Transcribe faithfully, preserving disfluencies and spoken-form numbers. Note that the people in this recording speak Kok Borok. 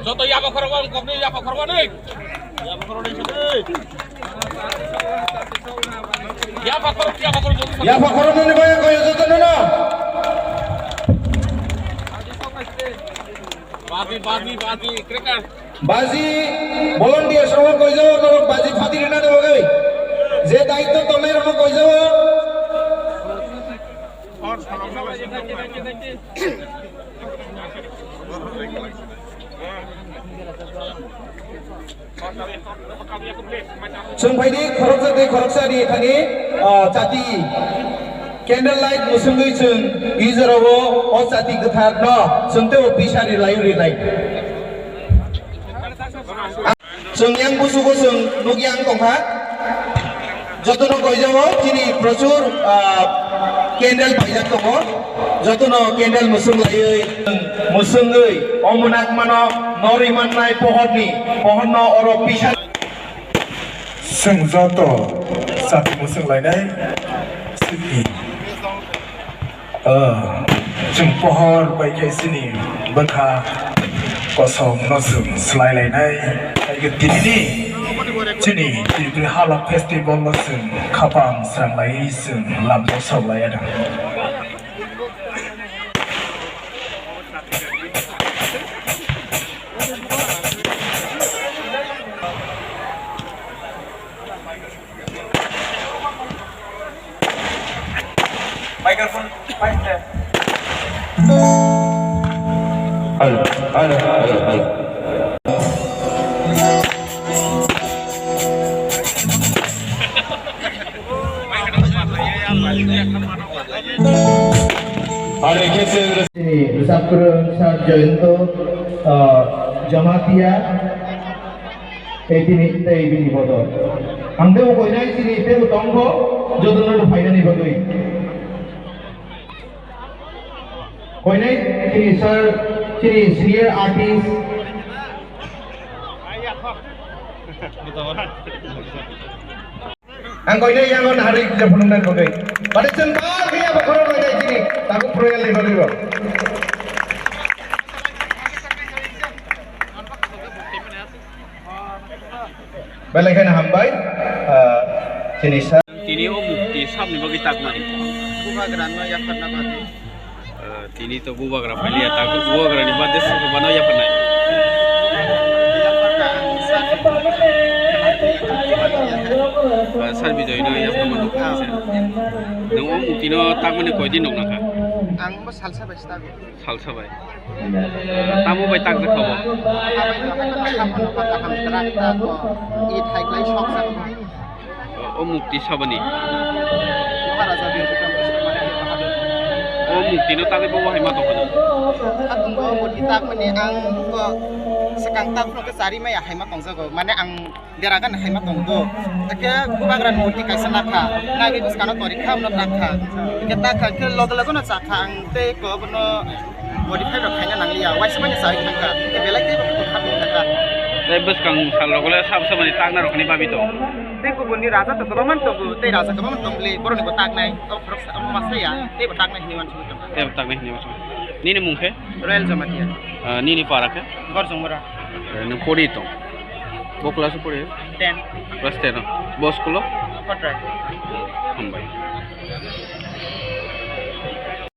Joto yaba khorok wang kokni yaba khorok wani. Yaba khorok, yaba khorok. Yaba khorok nini bai ko joto nuna. Baji, baji, baji, kreka. Baji volunteer rok koijago, norok baji phadi rina de bagwi. Je daitto tongnai rok koijago. Chwng phaidi khoroksa tei khoroksa ni thani, ah, chati candle light musungwi chwng i jorao o chati kwthar no chwng tei o pisa ri lai ri lai. Chwng yang busugo chwng nukya ang tongkha. Jotono koijao chini prochur, ah, candle paijak tongo. Jotono candle musung laiwi, musungwi omo nagmano norwi mannai pohorni, pohorno oro pisa. Chwng joto chati musung lainai simi. Ah, chwng pohor bai khe chini bwkha kosom no chwng swlai lainai. Hai khe tini ni chini Tripuri Hala Festival no chwng khapang srang lai chwng lamjak sok lai ada. Microphone, mic test. Hello, hello, hello, hello. Chini Rwchapkwrwng Sir Jayanta, ah, Jamatia. Tei tini tei bini bodol. Ang tebo koinai chini tebo tongkho, jotono bo phainani bagwi. Koinai chini sir, chini senior artist. Ang koinai yangon hari kisa phunuknani bagwi. Pati chwng bak ya bokhorok koinai chini, tabu proyal ni bagwi bo. Belai kheno hambai, ah, chini sir. Tini o mukti sabni bagwi takmani. Bubagrano yapharna bagwi. Ah, tini to bubagra phailiya, tak bubagrani birthday se bano yapharnai. Yapharna ang sir. Ah, sir Bijoy no yapharma nukha sir. Nwng o muktino takmani koidin nuknakha? Ang bo salsa bai se tago. Salsa bai. Tamo bai takjak kha bo? Habai no, habai no, kaham no, kaham kwrak ta ko. I thai klai sok jak. O mukti sabani. Maharaja Bir Bikram Kishore Maharaj. O mukti no tagwi bo hai ma tong kha. Hatung bo mukti tak mani ang ko sekang tak no ke sari maya hai ma tong jago. Mane ang Dera gan hai ma tongo. Eke bubagra ni murti kaisa nakha. Nagwi bwskano tori kha, uno tak kha. Eke tak kha, eke loge loge no cha kha. Ang tei ko bono modify rok khaina nangliya. Waisa mani chawi thang kha. Eke belai tei bo kha thang kha. Tei bwskang sal rok le sab samani takna rok ni babi to. Tei kubun ni raja to kwbangma tongo. Tei raja kwbangma tong le borok ni bo taknai. O khorok sa, o masa ya. Tei bo taknai hinwi wansugwi tong kha. Tei bo taknai hinwi wansugwi. Nini mung khe? Royal Jamatia. Ah, nini para khe? Gorjongmura. Eh, nwng pori tong? Bo class o pori? Ten. Class ten o. Bo school o? Kotrai. Hambai.